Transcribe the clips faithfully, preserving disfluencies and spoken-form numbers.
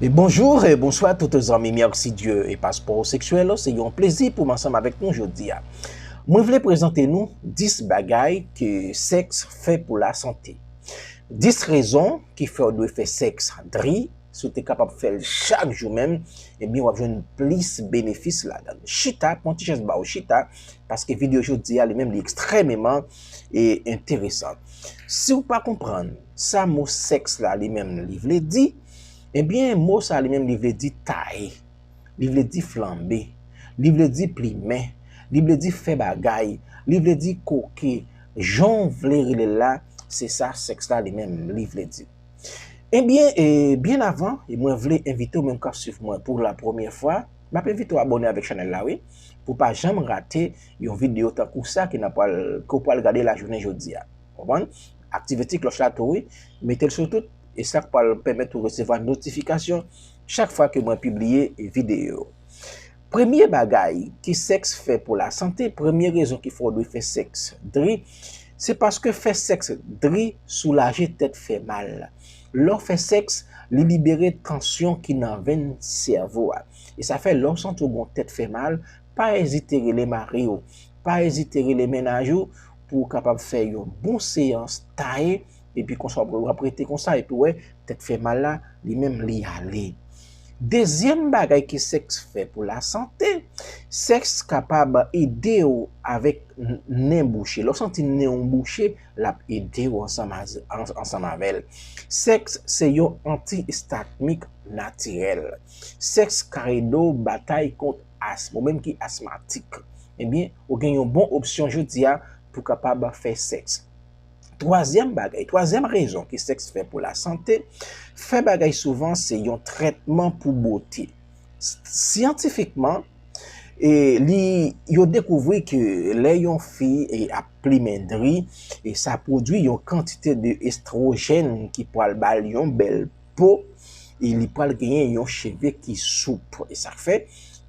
E bonjou e bonswa tout zanmi Mercedieu e paspò seksyèl, se yon plezi pou m ansanm avèk nou jodi a. Mwen vle prezante nou dis bagay ke sèks fè pou lasante. Dis rezon ki fè w dwe fè sèks dri, si w te kapab fè l chak jou menm, ebyen w ap jwenn plis benefis ladan l. Chita, pran ti chèz ba w chita, paske videyo jodi a li menm li ekstrèmeman e enteresan. Si w pa konprann sa mo sèks la li menm li vle di, ebyen mo sa li menm li vle di taye, li vle di flanbe, li vle di plimen, li vle di fè bagay, li vle di koke, jan w vle rele l la, se sa sèks la li menm li vle di. Ebyen, e, byen avan, e mwen vle envite w menm k ap swiv mwen pou la premyè fwa, m ap envite w abòne avèk chanèl la, wi, pou w pa janm rate yon videyo tankou sa ke n ap pral, ke w pral gade lajounen jodi a. Konprann? Aktive ti klòch la tou, wi, mete l sou tout, e sa k pral pèmèt ou resevwa notifikasyon chak fwa ke mwen pibliye videyo. Premye bagay ki sèks fè pou lasante, premye rezon ki fè w dwe fè sèks dri, se paske fè sèks dri soulaje tèt fè mal. Lè w fè sèks, li libere tansyon ki nan venn sèvo a. E sa fè lè w santi w gen yon tèt fè mal, pa ezite rele mari w, pa ezite rele mennaj ou pou w kapab fè yon bon seyans taye, epi konsa w ap rete konsa, epi w wè tèt fè mal la, li menm li ale. Dezyèm bagay ke sèks fè pou lasante, sèks kapab ede w avèk n- nen bouche. Lè w santi nen w bouche, l ap ede w ansanm a- ans- ansanm avè l. Sèks se yon anti-istamik natirèl. Sèks ka ede w batay kont asm, ou menm ki asmatik. Ebyen, ou gen yon bon opsyon jodi a pou kapab fè sèks. Twazyèm bagay, twazyèm rezon ke sèks fè pou lasante, fè bagay souvan se yon trètman pou bote. S- Syantifikman, e, li, yo dekouvri ke lè yon fi e, ap plimen dri, e sa pwodui yon kantite de estwojèn ki pral ba l yon bèl po, e li pral genyen yon cheve ki soup. E sa k fè,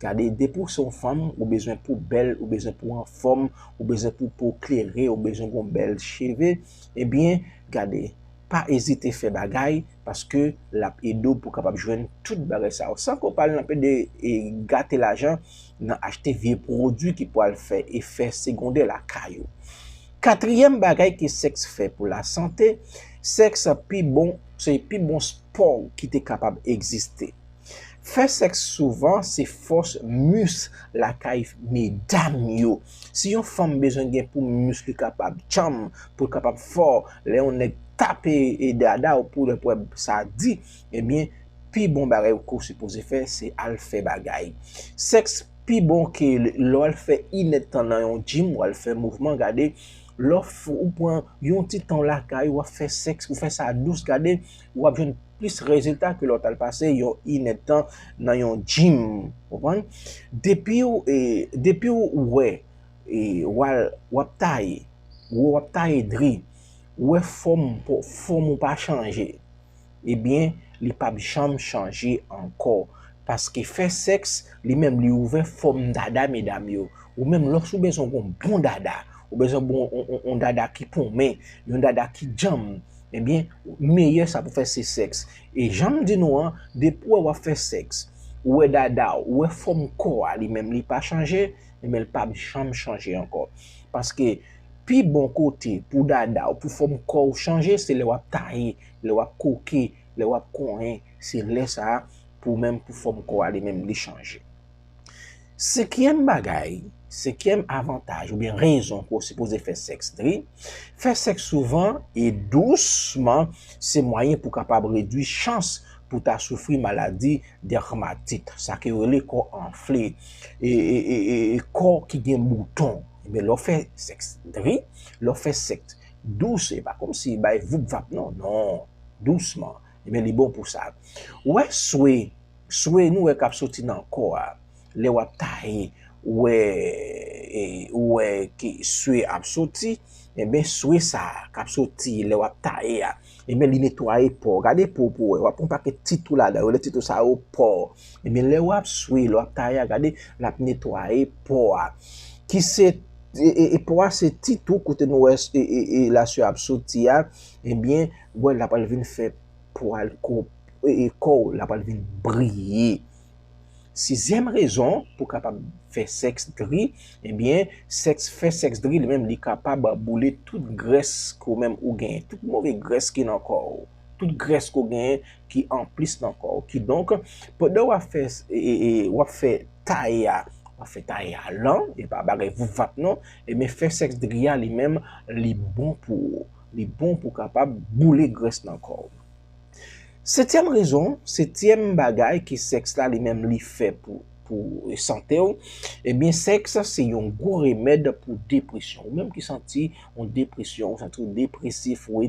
gade, depi w se yon fanm, ou bezwen pou w bèl, ou bezwen pou w anfòm, ou bezwen pou po w klere, ou bezwen gen yon bèl cheve, ebyen, gade, pa ezite fè bagay, paske l ap ede w pou w kapab jwenn tout bagay sa yo. San ke w pa al nan pede e gate lajan nan achte vye pwodui ki pral fè efè segondè lakay ou. Katriyèm bagay ke sèks fè pou lasante, sèks pi bon, se pi bon spò ki te kapab egziste. Fè sèks souvan se fòs mis lakay medam yo. Si yon fanm bezwen gen pou mis li kapab djanm, pou l kapab fò, lè yon nèg tape e dada w pou lè pwèb sa di, ebyen, pi bon bagay ke w sipoze fè, se al fè bagay. Sèks pi bon ke l- lè w al fè inèdtan nan yon gym, w al fè mouvman, gade, lè w f- ou pran yon ti tan w lakay, w ap fè sèks, ou fè sa dous, gade, w ap jwenn plis rezilta ke lè w t al pase yon inèdtan nan yon gym. Konprann? Depi w, e, depi w wè, e, w al, w ap taye, w ap taye dri, w wè fòm, fòm ou pa chanje, ebyen, li p ap janm chanje ankò. Paske fè sèks, li menm, li ouvè fòm dada medam yo. Ou menm, lòske ou bezwen yon bon dada, ou bezwen bon, on, on, on dada ki ponmen, yon dada ki djanm, ebyen, meyè sa pou fè se sèks. E jan m di nou an, depi w wè w ap fè sèks, ou wè dada w, ou wè fòm kò a, li menm, li pa chanje, ebyen, li p ap janm chanje ankò. Paske pi bon kote pou dada w, pou fòm kò w chanje, se lè w ap taye, lè w ap koke, lè w ap konyen, se lè sa a pou menm pou fòm kò a li menm li chanje. Senkyèm bagay, senkyèm avantaj oubyen rezon ke w sipoze fè sèks dri, fè sèks souvan e dousman se mwayen pou kapab redui chans pou ta soufri maladi dèmatit, sa ke yo rele kò anfle, e, e, e, e, e kò ki gen bouton. Ebyen, lè w fè sèks dri, lè w fè sèks dous, e pa kòmsi bay voup vap non, non, dousman. Ebyen, li bon pou sa. Ou wè swe, swe nou wè k ap soti nan kò a, lè w ap taye, ou wè, e, ou wè ke swe ap soti, ebyen, swe sa a k ap soti lè w ap taye a, ebyen, li netwaye po. Gade po pou w wè, w ap pran pakèt ti twou ladan, yo rele ti twou sa yo po. Ebyen, lè w ap swe, lè w ap taye a, gade, l ap netwaye po a. Ki se, e, e, e po a se ti twou kote nou wè, e, e, e, laswe ap soti a, ebyen, w wè l ap al vin fè po a l ko-, e, e kò w, l ap al vin briye. Sizyèm rezon pou kapab fè sèks dri, ebyen, sèks, fè sèks dri, li menm, li kapab boule tout grès ke w menm ou genyen, tout move grès ki nan kò w, tout grès ke w genyen ki anplis nan kò w. Kidonk, pandan w ap fè, e, e, e, w ap fè taye a, w ap fè taye a lan, e pa bagay vouvap non, ebyen, fè sèks dri a li menm, li bon pou ou. Li bon pou kapab boule grès nan kò w. Setyèm rezon, setyèm bagay ke sèks la li menm li fè pou, pou sante w, ebyen, sèks se yon gwo remèd pou depresyon. Ou menm ki santi yon depresyon, ou santi w depresif, ou